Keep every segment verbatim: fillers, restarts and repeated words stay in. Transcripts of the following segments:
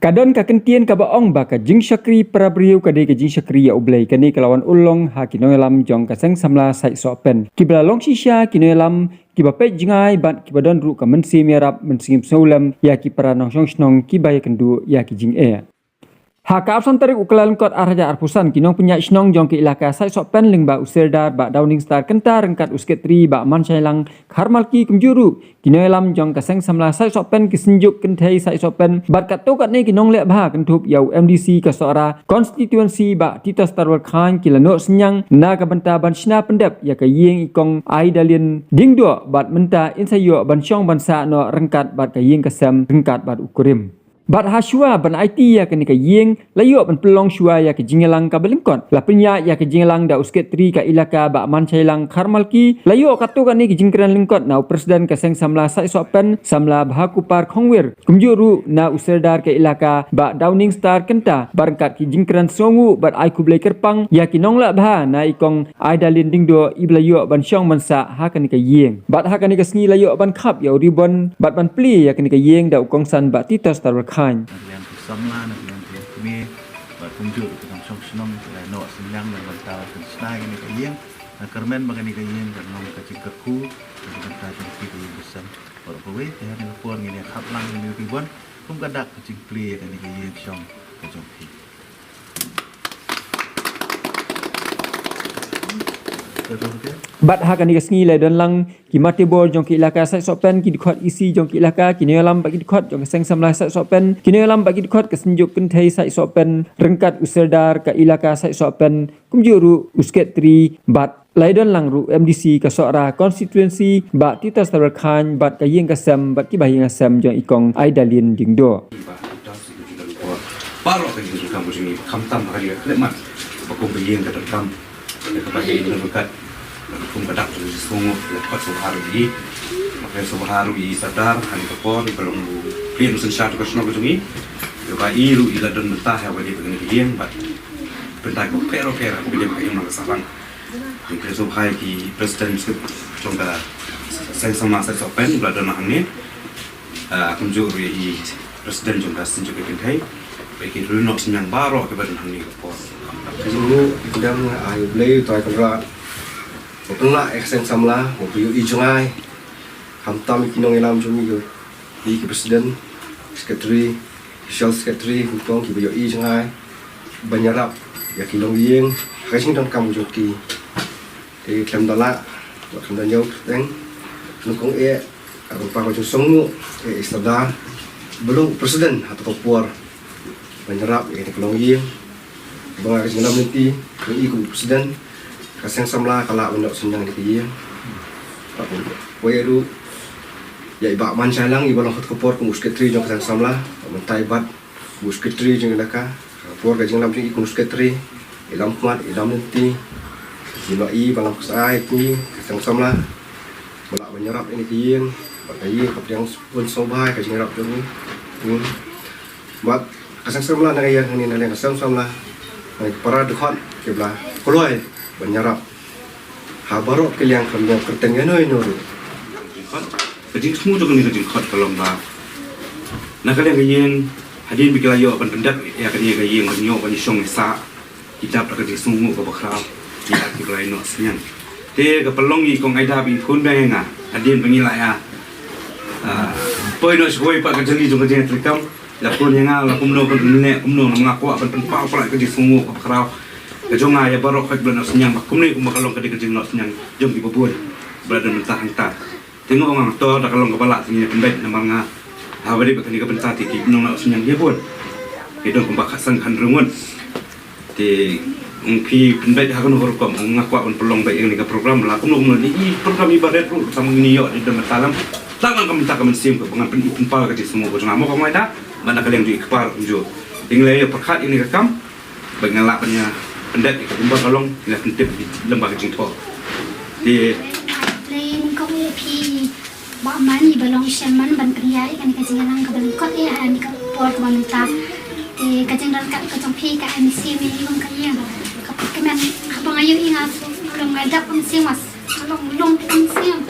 Ka don ka kyntien kaba ong ba ka jingshakri para briew ka dei ka jingshakri ïa U Blei. Kane ka la wan urlong ha ki nongïalam jong ka Seng Samla Saitsohpen, kiba la long shisha ki nongïalam kiba peit jngai bad kiba don ruh ka mynsiem ïarap mynsiem sngewlem ïa ki para nongshong shnong kiba ïakynduh ïa ki jingeh. Ha ka arphew san tarik u Kyllalyngkot arhajar arphew san, ki nongpynïaid shnong jong ka ilaka Saitsohpen lyngba u Serdar Bah Downingstar Kynta ryngkat u Sekretari Bah Manshailang Kharmalki kumjuh ruh ki nongïalam jong ka Seng Samla Saitsohpen, ki Synjuk Kynthei Saitsohpen bad katto katne ki nongleh bha kynthup ïa u M D C ka Sohra Constituency Bah Titos Tarwar Khain ki la noh synñiang na ka bynta ban shna pyndep ïa ka ïing i Kong Aidalin Diengdoh bad mynta yn sa ïoh ban shong ban sah noh ryngkat bad ka ïing ka sem ryngkat bad u kurim. Bad ha shuwa ban aiti ïa kane ka ïing, la ïoh ban pynlong shuwa ïa ka jingïalang kaba lyngkot. La pynïaid ïa ka jingïalang da u Sekretari ka ilaka Bah Manshailang Kharmalki, la ïoh katto katne ka jingkren lyngkot na u President ka Seng Samla Saitsohpen, Samla Bhakupar Khongwir. Kumjuh ruh na u Serdar ka ilaka Bah Downingstar Kynta, bad ryngkat ki jingkren sngewnguh bad ai khublei kyrpang ïa ki nongleh bha na i Kong Aidalin Diengdoh iba la ïoh ban shong ban sah ha kane ka ïing. Bad ha kane ka sngi la ïoh ban khap ïa u ribon bad ban plie ïa kane ka ïing da u Kongsan Bah Titos Tarwar Khain. Na ka liang ki samla, na ka liang ki kmie, bad kumjuh ki nongshong shnong, ki la noh synñiang na ka bynta ban shna ïa kane ka ïing. Nga kyrmen ba kane ka ïing kan long ka jingkyrkhu na ka bynta jong ki, ka ïing ka sem baroh kawei. Te ha kane ka por ngin ïa khap lang ïa kane ka ribon kum ka dak ka jingplie ïa kane ka ïing shong ka jong phi. Bad ha kane ka sngi la don lang ki mata bor jong ka ilaka Saitsohpen, ki dkhot E C jong ka ilaka, ki nongïalam bad ki dkhot jong ka Seng Samla Saitsohpen, ki nongïalam bad ki dkhot ka Synjuk Kynthei Saitsohpen, ryngkat u Serdar ka ilaka Saitsohpen, kumjuh ruh u Sekretari bad la don lang ruh M D C ka Sohra Constituency Bah Titos Tarwar Khain bad ka ïing ka sem bad ki bahaïing hasem jong i Kong Aidalin Diengdoh. Bah Titos, baroh ka jingdonkam ka jong ngi, khamtam ha kane ka khyllipmat ba kum ka ïing ka donkam ïa kaba ïa ngi ryngkat, kum ka dak ka jingsngewnguh, ïa ka pat sngewbha ruh ïa i, ïa ka sngewbha ruh ïa i Serdar ha kane ka por ba long u plie u synshar jong ka shnong ka jong ngi. Ïa ba i ruh i la don bynta ha kaba ïadei bad kane ka ïing bad bynta kiba pher ba pher ha kaba ïadei bad ka imlang ka sahlang. Ïa ka sngewbha ïa ki President jong ka Seng Samla Saitsohpen ba la don hangne. Ah, kumjuh ruh ïa i President jong ka Synjuk Kynthei, bad ki ruh ki nongshong shnong baroh kiba don hangne ka por. Ka jingnguh ka kyrdan, ai U Blei uta u Kynrad ba pynlah ïa ka Seng Samla ba ïohi jngai, khamtam ïa ki nongïalam jong ngi, ïa ki President, Secretary, Special Secretary, nyngkong kiba ïohi jngai ban ïarap ïa ki longïing ha ka jingdonkam ka jong ki. Te khlem da lah, khlem da ñiew kyrteng, nyngkong eh, ka ban pang ka jingsngewnguh ïa i Serdar ba long u President ha kato ka por ban ïarap ïa kane ka longïing. Ba nga ka jingïalam lynti jong i kum u President, ka Seng Samla ka lah ban ïoh synñiang ïa kane ka ïing. Bad wei ruh ïa i Bah Manshailang, i ba long ha kato ka por kum u Secretary jong ka Seng Samla, bad mynta i bat kum u Secretary jong i laka. Ka por ka jingïalam jong i kum u Secretary, i lam khmat, i lam lynti, i ba long ka sa ai ki ka Seng Samla ba lah ban ïarap ïa kane ka ïing, bad ka ïing ka pdiang bun sngewbha ïa ka jingïarap jong i. Hmm. Bad ka Seng Samla na ka ïing hangne, na liang ka Seng Samla, na ki para dkhot kiba la kloi ban ïarap ha baroh ki liang, khlem da ñiew kyrteng ïano ïano ruh. Ka jingthmu jong kane ka jingkhot ka long ba na ka liang ka ïing, hadien ba ki la ïoh ban pyndep ïa kane ka ïing ban ïoh ban ïashong ïasah, ki dap da ka jingsngewnguh kaba khraw ïa kiba la ïoh synñiang. Te ka pynlong ïa i Kong Aida ba i khun biang ïa nga hadien ba ngi la ïa, ah, poi noh sha kawei pat ka jingïatrei kam. La phone ïa nga, la kumno ban pynleh, kumno, namar nga kwah ban pynpaw palat ka jingsngewnguh kaba khraw ka jong nga ïa baroh kiba la ïoh synñiang, ba kumne kumba ka long ka dei ka jingïoh synñiang jong kiba bun ba la don mynta hangta. Te nga ong nga to da ka long kaba lah te ngin ïa pynbeit, namar nga ha ba dei ba kane ka bynta te ki nongïoh synñiang ki bun, ki don kumba khatsan khathynriew ngut. Te ong phi pynbeit ha kano ka rukom, ong nga kwah ban pynlong beit ïa kane ka program, la kumno kumno, i program iba rit ruh tang ngin ïoh dei da mynta lam. Tang ka mynta ka mynsiem ka ba ngan pyn-i pynpaw ka jingsngewnguh ka jong nga mo, ka ong Aida, bad na ka liang jong i kpa ruh kumjuh. Te ngi la ïa pyrkhat ïa kane ka kam ba ngi lah ban ïa pyndep ïa ka kumba ka long, ngi la pyntip lem bad ka jingthoh. Te Blei, nyngkong ïa phi Bah Man, i ba long chairman ban pynïaid ïa kane ka jingïalang kaba lyngkot ïa ha kane ka por kaba mynta. Te ka jingryngkat ka jong phi ka ai mynsiem ïa i kum ka ïing. Ka kmen haba nga ïohi nga shu long, nga dap mynsiem, nga long long mynsiem.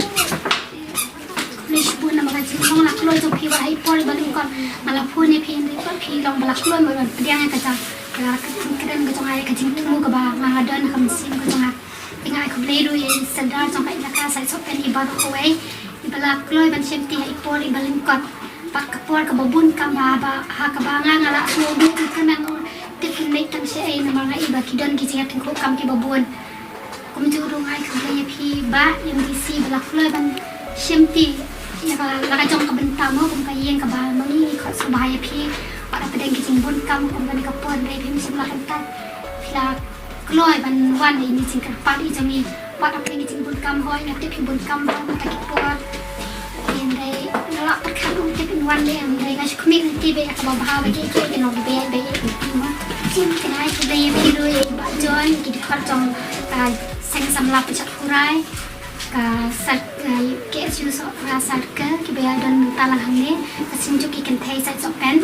Shibun namar ka jinglong la kloi jong phi ba ha i por ba lyngkot nga la phone ïa phi, hynrei phi long ba la kloi mo ban pdiang ïa ka jingkren ka jong nga, ïa ka jingthmu kaba nga don ha ka mynsiem ka jong nga. Te nga ai khublei ruh ïa i Sordar jong ka ilaka Saitsohpen, i baroh kawei iba la kloi ban shimti ha i por iba lyngkot bad ka por kaba bun kam ba, ba ha kaba nga nga la sngewbha ban kren, nga tip kim leit tang shaei namar nga i ba ki don ki jingïatyngkhuh kam kiba bun. Kumjuh ruh nga ai khublei ïa phi Bah MDC ba la kloi ban shimti ïa ka la ka jong ka bynta mo kum ka ïing kaba ma ngi ngi khot sngewbha ïa phi. Wat hapdeng ki jingbun kam kum kane ka por hynrei phim shym la kyntait, phi la kloi ban wan ïa ine i jingkyrpad i jong ngi. Wat hapdeng ki jingbun kam hooid nga tip phi bun kam ba kata ki por. Hynrei nga la pyrkhat ruh tip in wan leh hynrei nga shu khmih lynti beit ïa kaba bha ba kiei kiei ki long kiba ïaid beit ïa phi mo. Te nga ai khublei ïa phi ruh ïa i Bah John, ki dkhot jong ka seng samla Pyrshah Khurai, ka sar-, ka KSU Sohra Circle, kiba ïadon mynta lang hangne, ka Synjuk ki Kynthei Saitsohpen.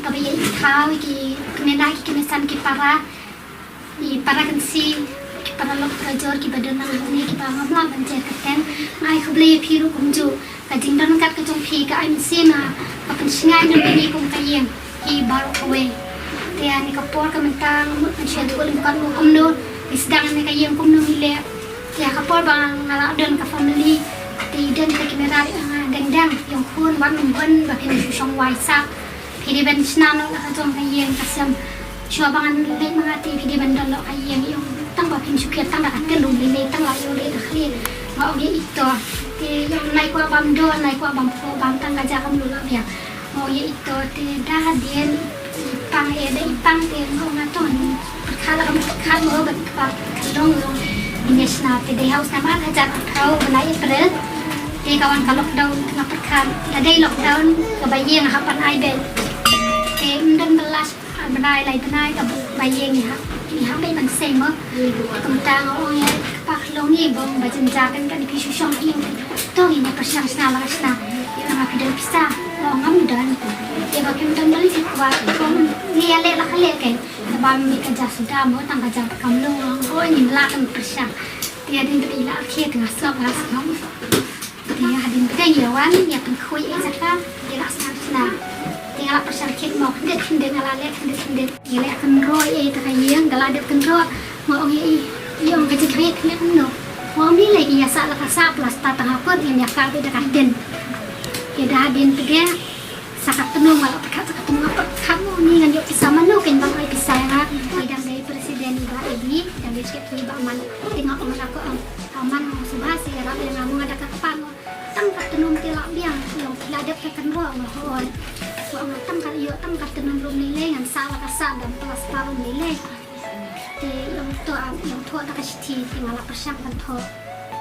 Kaba ïa i thaw ki kmie na ki kmie san ki para, i para Kynsi, ki para lok para jor kiba don lang hangne kiba ngam lah ban jer kyrteng. Nga ai khublei ïa phi ruh kumjuh. Ka jingdon kat ka jong phi ka ai mynsiem ha ka pynshngaiñ jong ngi kum ka ïing hi baroh kawei. Te ha kane ka por ka mynta nga mut ban sngewthuh lyngkot mo kumno ngi sdang ha kane ka ïing, kumno ngi leh. Te ha ka por ba nga la don ka family te i don te ki mera ri nga dang dang ïong khun wat nang ban ba phin shu shong wai sah. Phi dei ban shna noh la ka jong ka ïing ka sem. Shuwa ba ngan leit ma nga te phi dei ban don la ka ïing ïong tang ba phin shu kit tang da ka tin lum lei lei tang la ïong lei da khlieh. Nga ong ïa i to te ïong nai kwah bam don nai kwah bam pho bam tang ka ja kam lu la biang. Nga ong ïa i to te da hadien i pang e da i pang te nga ong nga to ngan pyrkhat la ka pyrkhat mo ban kpa ka long long. Ïa shna te dei ha u snem ar hajar arphew bnai April. Te ka wan ka lockdown nga pyrkhat la dei lockdown kaba ïing hap ban ai beit. Te ym don ba last ar bnai lai bnai kaba ïing ngi hap ngi hap beit ban sei mo. Kumta nga ong ïa ka pa ka long ngi bong ba jynjar kan kan phi shu shong ïing. To ngi na pyrshang shna la shna. Ïa nga phi don pisa. Nga ong ngam don. Ïa ba phim don ba lei phi kwah. Ngi ïa leh la ka leh kan. Kaba mi ka ja suda mo tang ka ja kam long. Nga ong ngi la kan pyrshang. Te hadien ba dei la akhir te nga sngap nga sngap. Te hadien ba dei ïa wan ïa pynkhuid ïa jaka ïa la sngap sngap. Te nga la pyrshang khit mo khyndiat khyndiat nga la leh khyndiat khyndiat. Ïa leh kynroh ïa ita ka ïing nga la dep kynroh. Nga ong ïa i ïa ong ka jingkhriat khyndiat kumno. Nga ong mi lei ïa sah la ka sah plastar tang ha kut ïa ïa ka beit da ka hadien. Ïa da hadien te Sa ka tnum nga la pyrkhat, sa ka tnum nga pyrkhat mo ni ngan ïoh pisa mano kein ba ai pisa ïa nga. Ngi dang dei president i Bah Eddie, dang dei secretary i Bah Man. Te nga ong na ko ong, Bah Man nga sngewbha sa ïarap ïa nga mo nga da ka kpa mo. Tang ka tnum te la biang, ïong ki la dep ka kynroh nga hooid. Ko ong tang ka ïoh tang ka tnum ruh ym lei lei ngan sah la ka sah dang plastar ruh ym lei lei. Te ïong to am ïong thoh da ka shithi te nga la pyrshang ban thoh.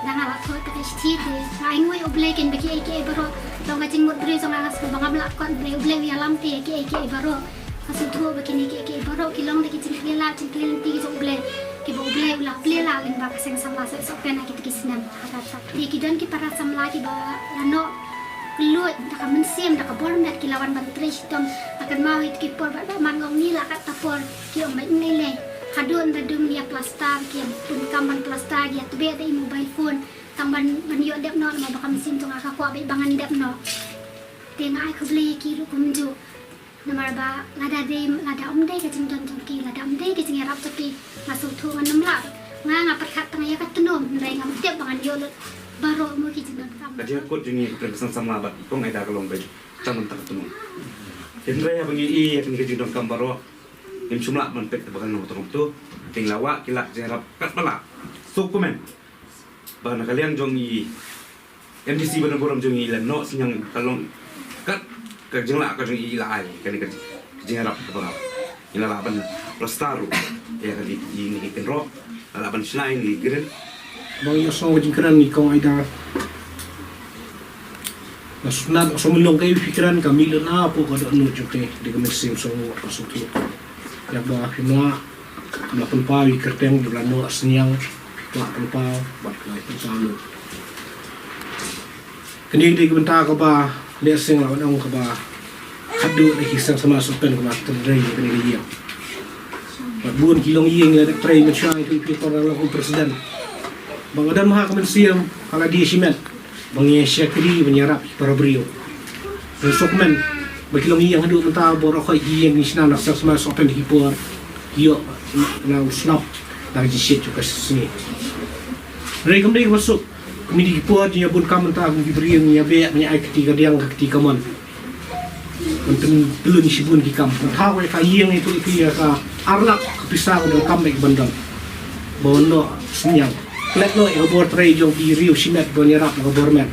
Da nga la thoh da ka shithi te nga ai ngui U Blei kein ba kiei kiei baroh. Long ka jingmut briew jong nga nga sngewbha ngam lah kwah U Blei, U Blei u ïalam te ïa kiei kiei baroh. Nga sngewthuh ba kine kiei kiei baroh ki long da ki jingplie lad jingplie lynti ki jong U Blei. Kiba U Blei u la plie lad lyngba ka seng samla Sohra Circle ha kito ki snem. Te ki don ki para samla kiba la noh kylluid da ka mynsiem da ka bor met ki la wan ban trei shitom. La kynmaw ïa ki por bad ba man nga ong ngi la kat ta por ki ong bad ngi lei. Haduh ynda dum ïa plastar ki ïa pun kam ban plastar ki ïa tbeh da i mobile phone. Tang ban ban ïoh dep noh namar ba ka mynsiem jong nga ka kwah bad ba ngan dep noh. Te nga ai khublei ïa ki ruh kumjuh. Namar ba lada dei lada ym dei ka jingdon jong ki lada ym dei ka jingïarap jong ki nga sngewthuh ngan ym lah. Nga nga pyrkhat tang ïa ka tnum hynrei ngam tip ba ngan ïoh lut baroh mo ki jingdonkam. Ka jingkut jong ngi ka pyrshang samla bad i kong Aida ka long bad tang mynta ka tnum. Hynrei haba ngi i ïa kane ka jingdonkam baroh ngim shym lah ban peit ba kan long tang tu. Te ngi la wah ki la jingïarap katba lah. So kumne ba na ka liang jong i MDC ba na burom jong i la noh synñiang ka long kat ka jinglah ka jong i la ai kane ka jingïarap kaba nga i la lah ban plastar ruh ïa kane i ni ki kynroh la lah ban shna i ni ki grin. Ba ïa song ka jingkren i kong Aida. Na sngewthuh song long ka i phi kren ka mih lana po ka dohnud jong te de ka mynsiem song ka sngewthuh. Ïa ba phi ma Ka mla pynpaw ïa ka kyrteng, ka mla noh synñiang, ka mla pynpaw, bad ka mla pynpaw lut. Kane ka dei ka bynta kaba lehse nga lah ban ong kaba haduh da ki seng samla Sohra Circle kaba trei ïa kane ka ïing. Bad bun ki longïing la dep trei mynshuwa ïa ki, ki por nga long kum president. Ba nga don ma ha ka mynsiem ha la die shimet. Ba ngi shakri, ba ngi ïarap para briew. Ngi sngewkmen ba ki long ïing haduh mynta baroh khoit ki ïing ngi shna na sep sma sopen ki por ki ïoh na u slap da ka jingshet jong ka sngi. Hynrei kam dei kaba suk, ngi dei ki por jingïabun kam mynta kum ki briew ngi ïabeh ba ngi ai kti kadiang ka kti kamon. Ban pyntlun shibun ki kam. Ban thaw ïa ka ïing ïa ka ar lak ka pisa ka donkam bad ban don. Ba wan noh synñiang. Klet noh ïa ka bor trei jong ki riew shimet ban ïarap ïa ka bor met.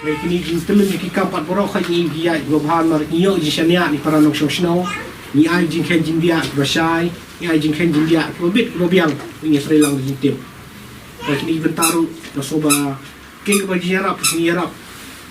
Hynrei kine ki jingtlun ïa ki kam pat baroh khoit ngi ïaid kiba bha namar ngi ïoh jingshaniah na ki para nongshong shnong. Ngi ai jingkheiñ jingdiah kiba shai. Ngi ai jingkheiñ jingdiah kiba bit kiba biang. Ngi trei lang jingtip. Hynrei kine ki bynta ruh nga sngew ba kine kiba jingïarap ngi ïarap.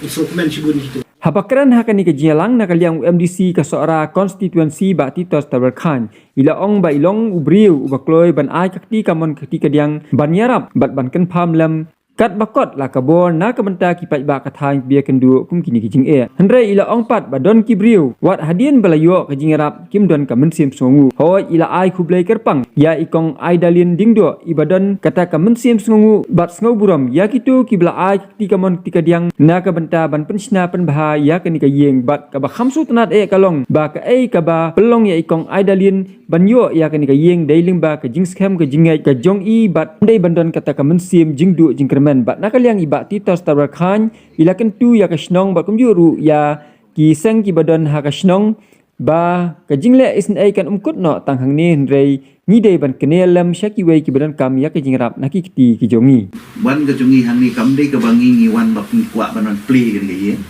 Ngi sngewkmen shibun kito. Haba kren ha kane ka jingïalang na ka liang u M D C ka Sohra Constituency Bah Titos Tarbakhan, i la ong ba i long u briew uba kloi ban ai ka kti kamon ka kti kadiang ban ïarap bad ban kynpham lem katba kot la ka bor na ka bynta ki paidbah ka thaiñ kiba ïakynduh kum kine ki jingeh. Hynrei i la ong pat ba don ki briew wat hadien ba la ïoh ka jingïarap kim don ka mynsiem sngewnguh. Hooid i la ai khublei kyrpang ïa i kong Aidalin Diengdoh iba don kata ka mynsiem sngewnguh bad sngewburom ïa kito kiba la ai kti kamon kti kadiang na ka bynta ban pynshna pynbha ïa kane ka ïing bad kaba kham sngewtynnad eh ka long ba kaei kaba pynlong ïa i kong Aidalin ban ïoh ïa kane ka ïing dei lyngba ka jingskhem ka jingngeit ka jong i bad dei ban don kata ka mynsiem jingduh jingkyrmen. Bad na ka liang i Bah Titos Tarbakhan i la kyntu ïa ka shnong bad kumjuh ruh ïa ki seng kiba don ha ka shnong ba ka jingleh isynei kan ym kut noh tang hangne hynrei ngi dei ban knieh lem sha kiwei kiba donkam ïa ka jingïarap na ki kti ki jong ngi. Wan ka jong ngi hangne kam dei kaba ngi ngi wan ba ngi kwah ban wan plie kane ka ïing.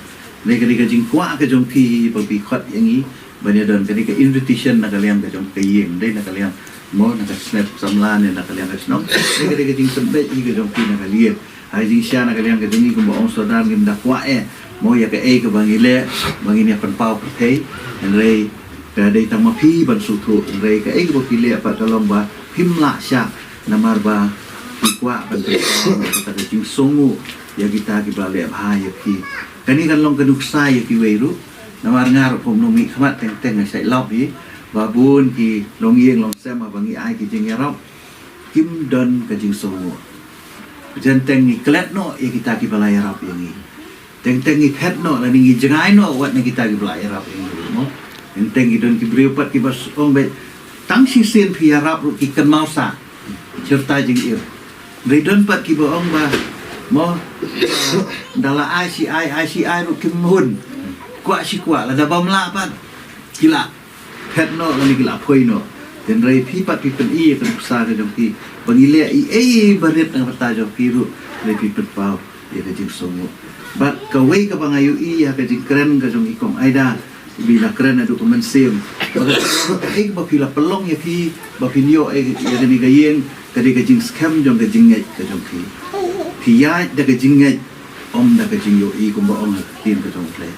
Dei ka dei ka jingkwah ka jong phi ba phi khot ïa ngi ban ïa don ka dei ka invitation na ka liang ka jong ka ïing, dei na ka liang mo na ka shnong samla ne na ka liang ka shnong. Dei ka dei ka jingpynbeit hi ka jong phi na ka liang. Ha ka jingshisha na ka liang ka jong ngi kumba ong Sordar ngim da kwah eh mo ïa kaei kaba ngi leh ba ngin ïa pynpaw pyrthei. Hynrei ka dei tang ma phi ban sngewthuh, hynrei kaei kaba phi leh pat ka long ba phim lah shah namar ba phi kwah ban pynpaw kata ka jingsngewnguh ïa kita kiba leh bha ïa phi. Kane kan long ka nuksa ïa kiwei ruh namar nga ruh kum nongmihkhmat teng teng nga shait lap hi ba bun ki longïing longsem haba ngi ai ki jingïarap kim don ka jingsngewnguh. Janteng ngi klet noh ïa kita kiba la ïarap ïa ngi. Teng teng ngi phet noh lane ngi jngai noh wat na kita kiba la ïarap ïa ngi mo. Teng teng ngi don ki briew pat kiba ong beit tang shisien phi ïarap ruh ki kynmaw sah. Shirta jingim. Hynrei don pat kiba ong ba mo da la ai shi ai ai shi ai ruh kim hun. Kwah shi kwah lada bym lah pat ki la phet noh lane ki la poi noh. Hynrei phi pat phi pyni ïa ka nuksa ka jong phi ba ngi leh ei ei barit na ka bynta jong phi ruh hynrei phi pynpaw ïa ka jingsngewnguh. Bad kawei kaba nga ïohi ïa ka jingkren ka jong i kong Aida ba i la kren haduh ka mynsiem ba ka ei ba phi la pynlong ïa phi ba phin ïoh ei ïa kane ka ïing ka dei ka jingskhem jong ka jingngeit ka jong phi. Phi ïaid da ka jingngeit ym da ka jingïohi kumba ong ha ka ktien ka jong U Blei.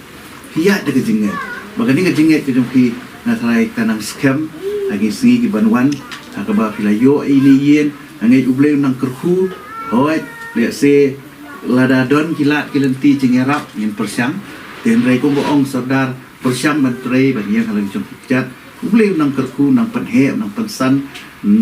Phi ïaid da ka jingngeit. Ba kane ka jingngeit ka jong phi nga tharai ka nang skhem ha ki sngi ki ban wan ha kaba phi la ïoh ïa ine i ïing. Nga ngeit U Blei un nang kyrkhu. Hooid lehse lada don ki lad ki lynti jingïarap ngin pyrshang. Te hynrei kumba ong Sordar pyrshang ban trei ban ïeng ha la ki jong ki kjat. U Blei un nang kyrkhu, nang pynheh, nang pynsan.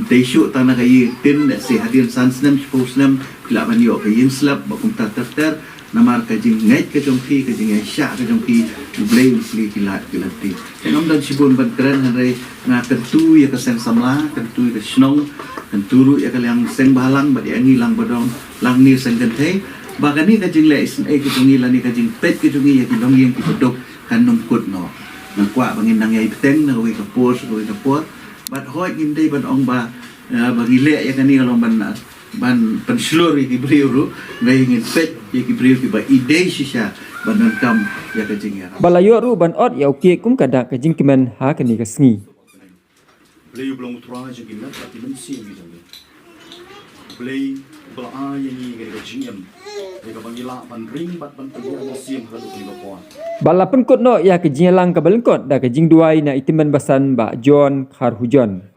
Te shuh tang na ka ïing tin lehse hadien san snem shiphew snem phi lah ban ïoh ka ïing slap ba kumta ter ter. Namar ka jingngeit ka jong phi, ka jingïaishah ka jong phi, U Blei un plie ki lad ki lynti. Te ngam don shibun ban kren hynrei nga kyntu ïa ka seng samla, kyntu ïa ka shnong, kyntu ruh ïa ka liang seng bhalang bad ïa ngi lang badong lang ne seng kynthei ba kane ka jingleh isynei ka jong ngi lane ka jingpeit ka jong ngi ïa ki longïing ki baduk kan ym kut noh. Nga kwah ba ngin nang ïai bteng na kawei ka por sha kawei ka por. Bad hooid ngim dei ban ong ba ba ngi leh ïa kane ka long ban ban pynshlur ïa ki briew ruh, ngi ngin peit ïa ki briew kiba i dei shisha ban donkam ïa ka jingïarap. Ba la ïoh ruh ban ot ïa u kek kum ka dak ka jingkmen ha kane ka sngi. Blei u Blei u Trai jong ki met bad ki mynsiem ki jong ngi. Blei u ba la ai ïa ngi ka jingim. Ïa kaba ngi lah ban ring bad ban pynïaid mynsiem ha ka duk ka por. Ba la pynkut noh ïa ka jingïalang kaba lyngkot da ka jingduwai na i tymmen basan Bah John Kharhujon.